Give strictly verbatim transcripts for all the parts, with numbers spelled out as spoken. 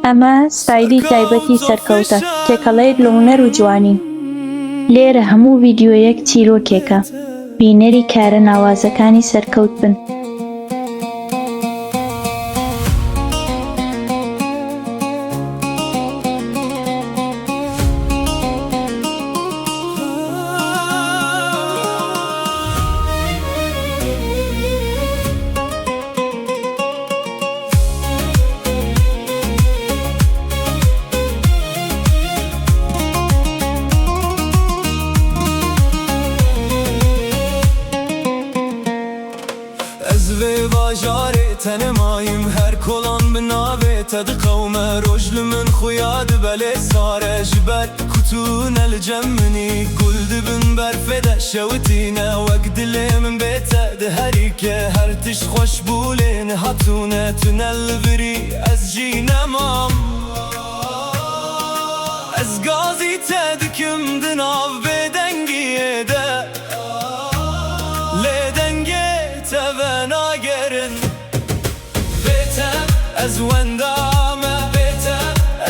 ئەمە ستایلی تایبەتی سەرکەوتە، تێکەڵەیەک لە هونەر و جوانی. لێرە هەموو ڤیدیۆیەک چیرۆکێکە. بینەری کارە ناوازەکانی سەرکەوت بن. Ez vê bajarê te nemayim, her kolan bi navê te diqewime. Roj li min xuya dibe lê sare, ji ber ku tu ne li cem min î. Gul di bin berfê de şewitîne, wek dilê min bê te diherîke. Her tişt xweş bû lê niha tu ne, tu ne li vir î, ez jî nemam. Ez gazî te dikim di nav bêdengiyê de, lê dengê te venagerin. Bê te ez wenda me, bê te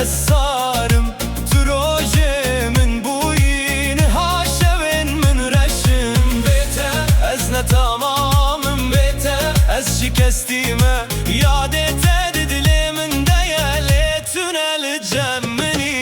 ez sar im. Tu rojê min bûyî, niha şevên min reş in. Bê te ez ne tamam im, bê te ez şikestî me. Yadê te di dilê min de ye, lê tu ne li cem min î.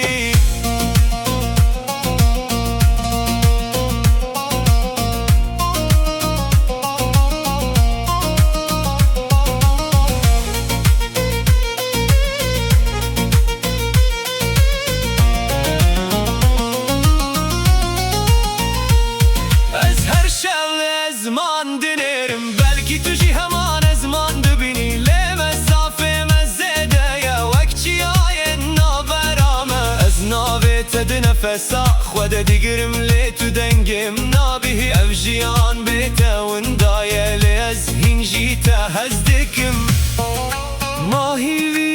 Ez her şev li ezman dinêrim, belkî tu jî heman ezman dibînî. Lê mesafê me zêde ye, wek çiyayên navbera me. Ez navê te di nefesa xwe de digirim, lê tu dengê min nabî. Ev jiyan bê te winda ye, lê ez hîn jî te hez dikim. Ma hîvî